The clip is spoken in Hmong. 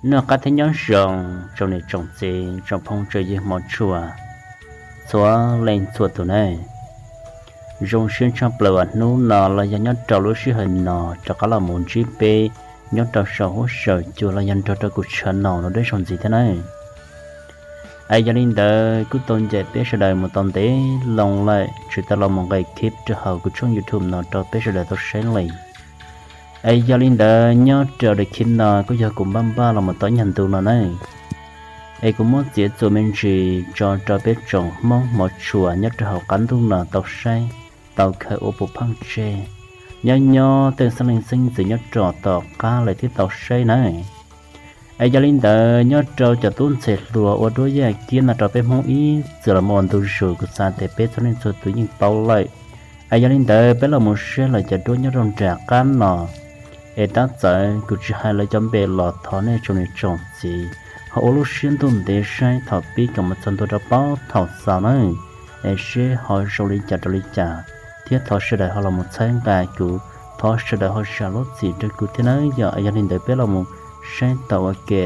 Noj qab thiab nyob zoo tsoom niam tsoom txiv tsoom phooj tsoom ywg hmov tshua txhua leej txhua tus nawb. Zoo siab tshaj plaws uas hnub no los yog nyob rau lub sij hawm no rov qab los mus ntsib peb nyob rau saum huab saum cua los yog nrog rau kuv channel no deb zaug ntxiv thiab nawb. Es yog li ntawd kuj tau ncaim peb sawv daws mus tau ntev loo lawm tsis tau los mus nqis clip rau hauv kuv tshooj YouTube no rau peb sawv daws tau saib li. Es yog li ntawd nyob rau daim clip no kuj yog kuv npaj npaj los mus tau ib nyuag ntu no nawb. Es kuv muab txiav txuas me ntsis tso rau peb tsoom Hmoob hmov tshua nyob rau hauv qab ntuj no tau saib, tau khaws ua puas pheej tseg, nyob nyob tej xeeb leej xeeb ntxwv nyob rau tom qab lawv thiaj tau saib nawb. Es yog li ntawd nyob rau cov tub ntxhais hluas ua duab yaj kiab no rau peb Hmoob ib txwm los mus ua ntu zus kuv xav tias peb txhua leej txhua tus yeej paub lawm. Es yog li ntawd peb los mus saib lawv cov duab nyob rau nram qab no. Es tab txawm kuv tsis hais lawv cov npe los thov nej tsoom niam tsoom txiv ho ua lub siab ntuj ntev saib thaum pib kom mus txog ntua rau paub thaum xaus nawb. Es seb ho zoo li cas rau li cas, thiab thov sawv daws ho los mus txhawb nqa kuv, thov sawv daws ho zam lub txim rau kuv thiab nawb. Yog, yog li ntawd peb los mus saib tau ua ke.